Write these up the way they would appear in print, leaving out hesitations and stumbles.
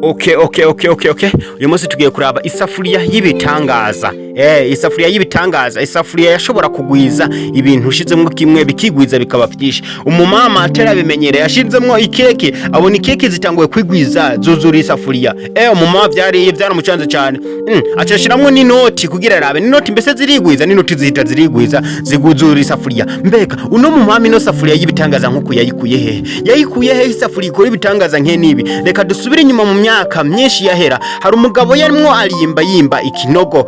Okay. Uyu munsi tugiye kuraba isafuriya y'ibitangaza. Isafuriya y'ibitangaza, isafuriya yashobora kugwiza ibintu ushizemwo kimwe bikigwiza bikaba vyinshi. Umumama atarabimenyereye yashizemwo ikeke, abona ikeke zitanguye kwigwiza zuzura isafuriya. Umumama vyari vyaramucanze cyane. Aca ashiramwo n'inoti kugira arabe n'inoti mbese zirigwiza, n'inoti zihita zirigwiza ziguzura isafuriya. Mbega uno mumama ino safuriya y'ibitangaza nkuko yayikuye hehe? Yayikuye hehe isafuriya ikora ibitangaza nk'enibi? Reka dusubire inyuma mu myaka myinshi yahera. Hari umugabo yarimwo arimba yimba ikinogo.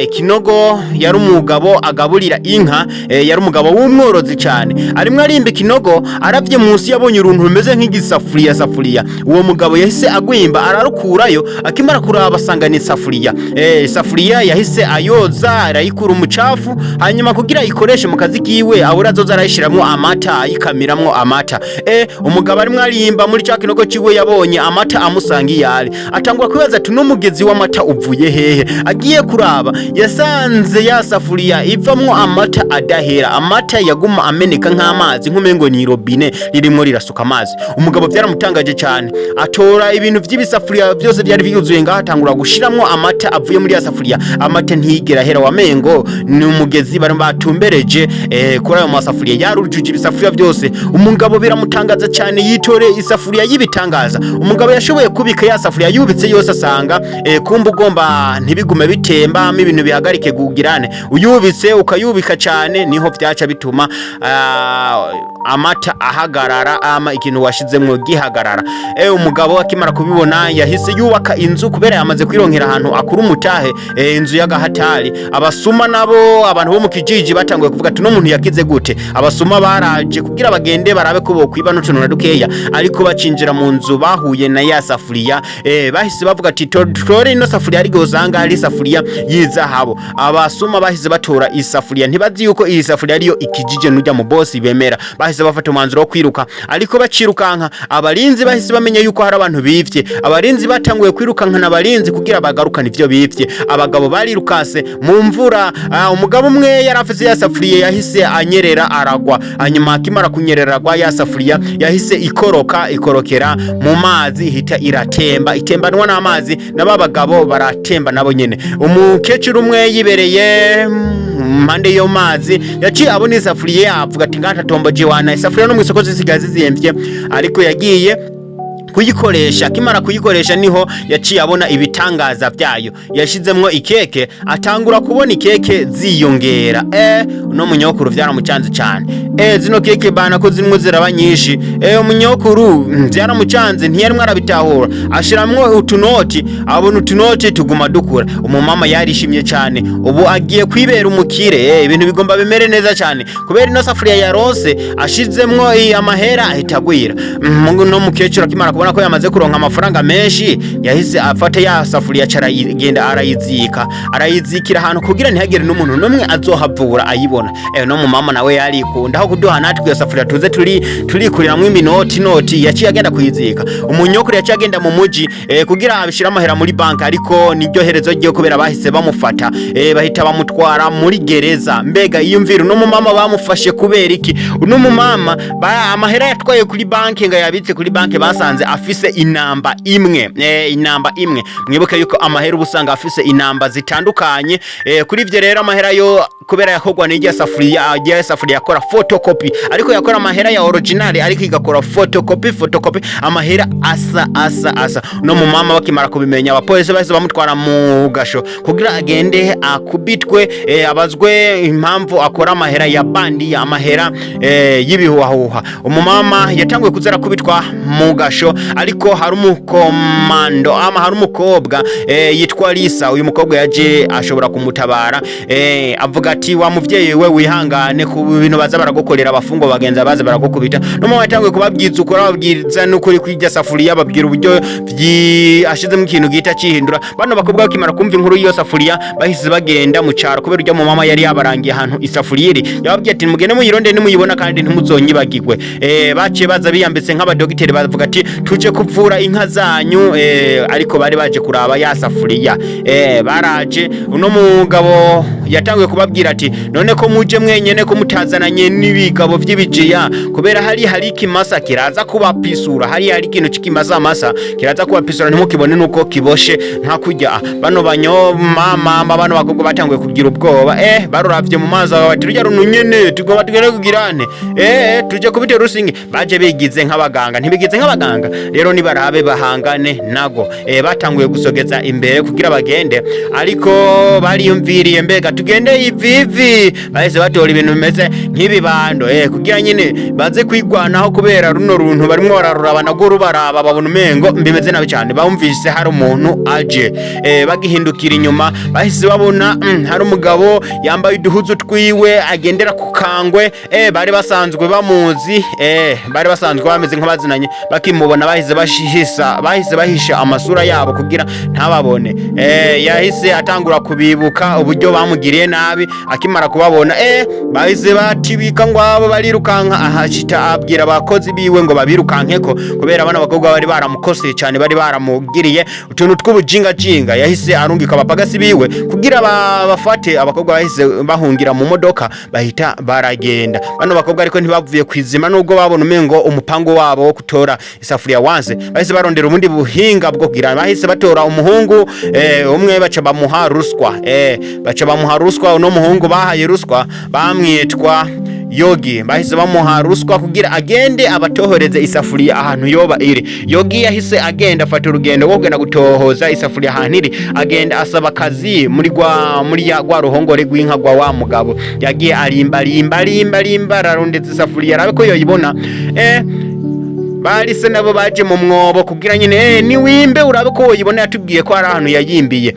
Ikinogo yari umugabo agaburira inka, yari umugabo w'umworozi cyane. Arimwo arimba ikinogo, aravye munsi yabonye uruntu rumeze nk'igisafuriya safuriya. Uwo mugabo yahise agwimba ararukurayo, akimara kuraba asanga ni isafuriya. Isafuriya yahise ayoza arayikura umucafu, hanyuma kugira ayikoreshe mu kazi kiwe abura azoza arayishiramwo amata, ayikamiramwo amata. Umugabo arimwo arimba muri ca kinogo ciwe yabonye amata amusanga iyari, atangura kwibaza ati: "N'umugezi w'amata uvuye hehe?" Agiye kuraba yasanze ya safuriya ivamwo amata adahera, amata yaguma ameneka nk'amazi, nk'umengo ni robine ririmwo rirasuka amazi. Umugabo byaramutangaje cyane, atora ibintu vy'ibisafuriya byose byari byuzuye ngaho, atangura gushiramwo amata avuye muri ya safuriya. Amata ntiyigera ahera, wamengo ni umugezi bari batumbereje kuri ayo masafuriya, yarujuje ibisafuriya byose. Umugabo biramutangaza cyane, yitore isafuriya y'ibitangaza. Umugabo yashoboye kubika ya safuriya yubitse yose, asanga kumba ugomba ntibigume bitemba ibintu bihagarike kugirane, uyubitse ukayubika cyane niho vyaca bituma amata ahagarara, ama ikintu washizemwo gihagarara. Umugabo akimara kubibona yahise yubaka inzu, kubera yamaze kwironkera ahantu akura umutahe, inzu y'agahatari. Abasuma nabo, abantu bo mu kijiji batanguye kuvuga ati: "No muntu yakize gute?" Abasuma baraje kugira bagende barabe ko bokwiba n'utuntu na dukeya, ariko bacinjira mu nzu bahuye na ya safuriya. Bahise bavuga ati: "Tore ino safuriya, ariko usanga hari isafuriya y'izahabu." Abasuma bahise batora isafuriya, ntibazi yuko iyi safuriya ariyo ikijije n'ujya mu bosi bemera. Bahise bafata umwanzuro wo kwiruka, ariko bacirukanka abarinzi bahise bamenya yuko hari abantu bivye. Abarinzi batanguye kwirukankana abarinzi kugira bagarukane ivyo bivye. Abagabo barirukase mu mvura. Umugabo umwe yari afise ya safuriya yahise anyerera aragwa, hanyuma akimara kunyerera aragwa, ya safuriya yahise ikoroka, ikorokera mu mazi, ihita iratemba, itembanwa n'amazi, n'aba bagabo baratemba nabo nyene. Umukecuru umwe yibereye mu mpande yo mazi yaciye abona isafuriya, avuga ati: "Ngatatomboje wana, isafuriya no mu isoko zisigaye ziziyemvye." Ariko yagiye kuyikoresha, akimara kuyikoresha niho yaciye abona ibitangaza byayo. Yashizemwo ikeke, atangura kubona ikeke ziyongera. Uno munyokuru vyaramucanze cyane. Zino keke bana ko zimwe ziraba nyinshi. Umunyokuru vyaramucanze, ntiyarimwo arabitahura. Ashiramwo utunoti, abona utunoti tuguma dukura. Umumama yarishimye cyane, ubu agiye kwibera umukire. Ibintu bigomba bimere neza cyane kubera ino safuriya yarose, ashizemwo amahera ahita agwira. No mukecuru akimara kubona ko yamaze kuronka amafaranga menshi, yahise afata ya safuriya aca arayigenda arayizika, arayizikira ahantu kugira ntihagire n'umuntu n'umwe azohavura ayibona. No mu mama nawe yarikunda, aho kuduha natwe iyo safuriya tuze turi turikuriramwo iminoti noti, yaciye agenda kuyizika. Umunyokuru yaciye agenda mu muji kugira abishire amahera muri banki, ariko niryo herezo ryo kubera bahise bamufata, bahita bamutwara muri gereza. Mbega iyumvira, uno mumama bamufashe kubera iki? Uno mumama amahera yatwaye kuri banki ngo yabitse kuri banki, basanze afise inamba imwe, inamba imwe. Mwibuke yuko amahera uba usanga afise inamba zitandukanye. Kuri ivyo rero amahera yo kubera yakorwa n'irya safuriya, irya safuriya yakora photocopy, ariko yakora amahera ya original, ariko igakora photocopy, photocopy, amahera asa asa asa. No mu mama bakimara kubimenya, abapolisi bahise bamutwara mu gasho kugira agende akubitwe, abazwe impamvu akora amahera ya bandi, amahera y'ibihuhahuha. Umumama yatanguye kuza arakubitwa mu gasho, ariko hari umukomando ama hari umukobwa yitwa Lisa. Uyu mukobwa yaje ashobora kumutabara, avuga ati: "Wa muvyeyi we, wihangane ku bintu baza baragukorera, abafungwa bagenza baza baragukubita." No mama yatanguye kubabwiza ukuri, ababwiza n'ukuri kw'irya safuriya, babwira uburyo ashizemo ikintu gihita cihindura. Bano bakobwa bakimara kumva inkuru y'iyo safuriya bahise bagenda mu caro, kubera urya mu mama yari yabarangiye ahantu isafuriya iri. Yababwiye ati: "Mugende muyirondere, nimuyibona kandi ntimuzonyibagirwe." Baciye baza biyambitse nk'abadogiteri, bavuga ati: Tuje kuvura inka zanyu. Ariko bari baje kuraba ya safuriya. Baraje, uno mugabo yatanguye kubabwira ati: "None ko muje mwenyene, ko mutazananye n'ibigabo vy'ibijiya?" Kubera hari ikimasa kiraza kubapisura, hari ikintu c'ikimasa masa kiraza kubapisura, ntimukibone nuko kiboshe nka kurya. Bano banyo mama, bano bakobwa batanguye kugira ubwoba. Baruravye mu maso bati: "Rujya runtu nyene tugomba tugere kugirane, tuje kubitera urusinge." Baje bigize nk'abaganga, ntibigize nk'abaganga rero, nibarabe bahangane nago. Batanguye gusogeza imbere kugira bagende, ariko bariyumviriye: "Mbega tugende ivivi?" Bahise batora ibintu bimeze nk'ibibando, kugira nyine baze kwigwanaho, kubera runo runtu barimwo bararuraba nagwo rubaraba, babona umengo bimeze nabi cyane. Bumvise hari umuntu aje. Bagihindukira inyuma bahise babona hari umugabo yambaye uduhuzu twiwe agendera ku kangwe. Bari basanzwe bamuzi, bari basanzwe bameze nk'abazinanye. Bakimubona bahise bashihisa, bahise bahisha amasura yabo kugira ntababone. Yahise atangura kubibuka uburyo bamugiriye nabi. Akimara kubabona, bahise batibika ngo abo barirukanka. Ahashita abwira abakozi biwe ngo babirukankeko, kubera abana bakobwa bari baramukoseye cyane, bari baramugiriye utuntu tw'ubujingajinga. Yahise arungika abapagasi biwe kugira bafate abakobwa. Bahise bahungira mu modoka, bahita baragenda. Bano bakobwa ariko ntibavuye kwizima, nubwo babona umengo umupango wabo wo gutora isafuriya wanze. Bahise barondera ubundi buhinga bwo kugira, bahise batora umuhungu umwe, baca bamuha ruswa. Baca bamuha ruswa. Uno muhungu bahaye ruswa bamwitwa Yogi. Bahise bamuha ruswa kugira agende abatohoreze isafuriya ahantu yoba iri. Yogi yahise agenda, afata urugendo rwo kugenda gutohoza isafuriya ahantu iri. Agenda asaba akazi muri ya rwa ruhongore rw'inka rwa wa mugabo. Yagiye arimba, arimba, arimba, arimba, ararondeza isafuriya arabe ko yoyibona. Barise nabo baje mu mwobo kugira nyine niwimbe urabe ko woyibona, yatubwiye ko hari ahantu yayimbiye.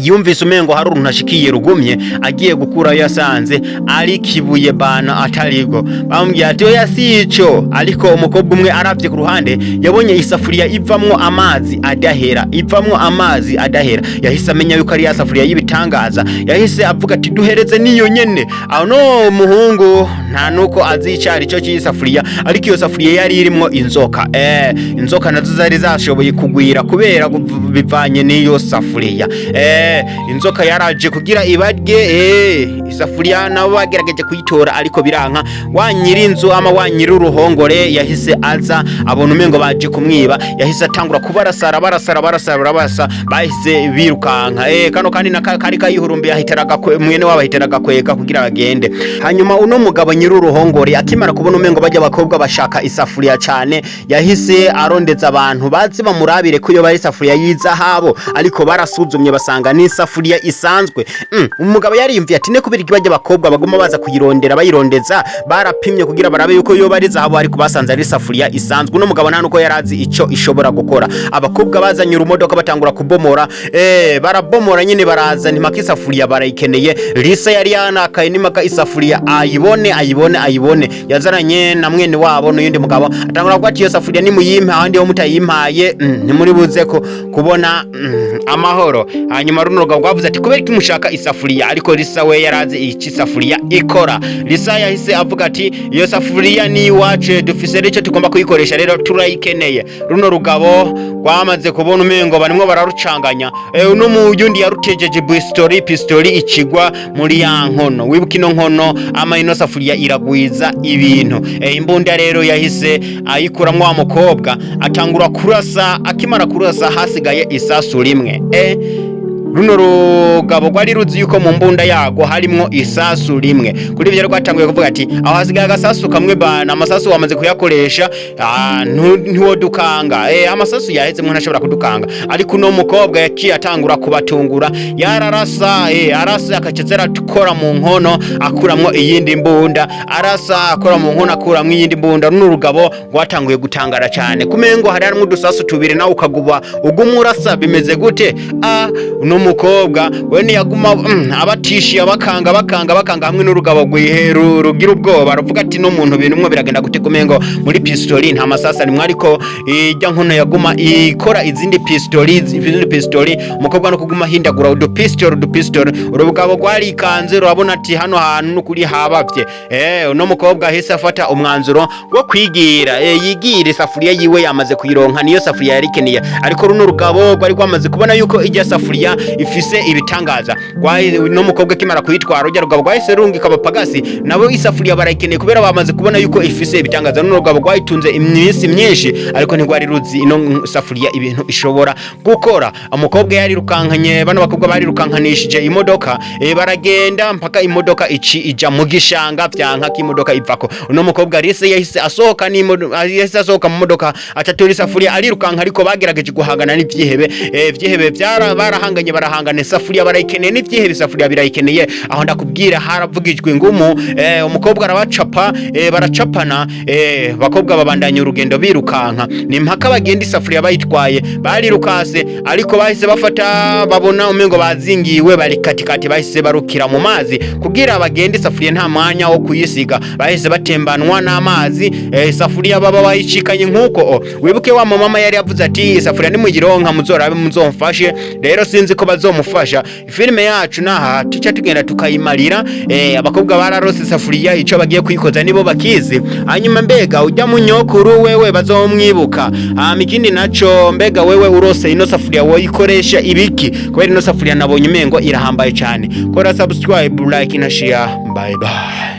Yumvise umengo hari uruntu ashikiye rugumye, agiye gukurayo yasanze ari kibuye bana atarigo. Bamubwiye ati: "Oya, si ico." Ariko umukobwa umwe aravye ku ruhande yabonye isafuriya ivamwo amazi adahera, ivamwo amazi adahera. Yahise amenya yuko ari ya safuriya y'ibitangaza. Yahise avuga ati: "Duhereze niyo nyene." Aho no muhungu nta nuko azi icari ico cy'isafuriya, ariko iyo safuriya yari irimwo inzoka. Inzoka nazo zari zashoboye kugwira kubera bivanye n'iyo safuriya. Inzoka yaraje kugira ibarye. Isafuriya nabo bagerageje kuyitora ariko biranka. Wa nyirinzu ama wa nyiri uruhongore yahise aza, abona umengo baje kumwiba, yahise atangura kubarasara, barasara, barasara, barabasa, bahise birukanka. Kano kandi na kari kayihurumbiye, ahitara mwene wabo ahitara gakwega kugira bagende. Hanyuma uno mugabo nyiri uruhongore akimara kubona umengo bajya abakobwa bashaka isafuriya cyane, yahise arondeza abantu bazi bamurabire ko iyo bari isafuriya y'izahabu, ariko barasuzumye basanga n'isafuriya isanzwe. Umugabo yariyumviye ati: "Ne kubera iki bajya abakobwa baguma baza kuyirondera bayirondeza?" Barapimye kugira barabe yuko iyo bari zahabu, ariko basanze ari isafuriya isanzwe. Uno mugabo nta nuko yarazi ico ishobora gukora. Abakobwa bazanye urumodoka batangura kubomora. Barabomora nyine, baraza ntimaka isafuriya barayikeneye. Lisa yari yanakaye nimaka isafuriya ayibone, ayibone, ayibone. Yazananye na mwene wabo n'uyundi mugabo, atangura kuvuga ati: "Iyo safuriya nimuyimpe, ahandi ho mutayimpaye ntimuri buze ko kubona amahoro." Hanyuma runo rugabo rwavuze ati: "Kubera iki mushaka isafuriya?" Ariko Lisa we yarazi iki isafuriya ikora. Lisa yahise avuga ati: "Iyo safuriya ni iwacu, dufise rero icyo tugomba kuyikoresha, rero turayikeneye." Runo rugabo rwamaze kubona umengo barimwo bararucanganya. Uno muyundi yarutejeje pistori, pistori ikigwa muri ya nkono. Wibuka ino nkono ama ino safuriya iragwiza ibintu. Imbunda rero yahise ayikuramwo wa mukobwa, atangura kurasa. Akimara kurasa hasigaye isasu rimwe. Runo rugabo rwari ruzi yuko mu mbunda yago harimwo isasu rimwe. Kuri ivyo rwatanguye kuvuga ati: "Aho hasigaye agasasu kamwe bana, amasasu wamaze kuyakoresha, ntiwodukanga. Amasasu yaheze, umuntu ashobora kudukanga." Ariko uno mukobwa yaciye atangura kubatungura, yararasa, arasa akaca arakora mu nkono akuramwo iyindi mbunda, arasa akora mu nkono akuramwo iyindi mbunda. Runo rugabo rwatanguye gutangara cyane, kumengo hari harimwo udusasu tubiri, nawe ukaguba uguma urasa, bimeze gute? Uno Umukobwa we ntiyaguma abatishiye, abakanga bakanga bakanga hamwe n'urugabo rwiheru rugira ubwoba, ruvuga ati: "No muntu bintu umwe biragenda gute?" Kumengo muri pistori nta masasa nimwe, ariko ijya nkono yaguma ikora izindi pistori, izindi pistori. Umukobwa no kuguma ahindagura udupistori, udupistori. Urugabo rwarikanze, rurabona ati: "Hano hantu nukuri habavye." Uno mukobwa ahise afata umwanzuro wo kwigira, yigira isafuriya yiwe. Yamaze kuyironka, niyo safuriya yari ikeneye. Ariko runo rugabo rwari rwamaze kubona yuko ijya safuriya ifise ibitangaza. No mukobwa akimara kuyitwara, rujya rugabo rwahise rungika abapagasi, nabo isafuriya barayikeneye kubera bamaze kubona yuko ifise ibitangaza. Runo rugabo rwayitunze iminsi myinshi, ariko ntirwari ruzi ino safuriya ibintu ishobora gukora. Umukobwa yarirukankanye, bano bakobwa barirukankanishije imodoka, baragenda mpaka imodoka ici ija mu gishanga, vyanka ko imodoka ivako. Uno mukobwa Rise yahise asohoka n'imodoka, yahise asohoka mu modoka, acatura isafuriya arirukanka. Ariko bagerageje guhangana n'ivyihebe, ivyihebe vyara barahanganye, barahangana, isafuriya barayikeneye, n'ivyihebe isafuriya birayikeneye. Aho ndakubwira haravugijwe ingumu, umukobwa arabacapa, baracapana, bakobwa babandanya urugendo birukanka. Ni mpaka bagenda isafuriya bayitwaye. Barirukase, ariko bahise bafata, babona umengo bazingiwe, bari katikati, bahise barukira mu mazi kugira bagende isafuriya nta mwanya wo kuyisiga. Bahise batembanwa n'amazi, isafuriya baba bayicikanye nk'uko. Wibuke wa mama yari yavuze ati: "Isafuriya nimuyironka muzorabe muzomfashe." Rero sinzi ko bazomufasha. Filime yacu naha tuca tugenda tukayimarira. Abakobwa bararose isafuriya, ico bagiye kuyikoza nibo bakizi. Hanyuma mbega ujya mu nyokuru wewe bazomwibuka? Hama ikindi naco, mbega wewe urose ino safuriya woyikoresha ibiki? Kubera ino safuriya nabonye umengo irahambaye cyane. Kora subscribe, like na share. Bye bye.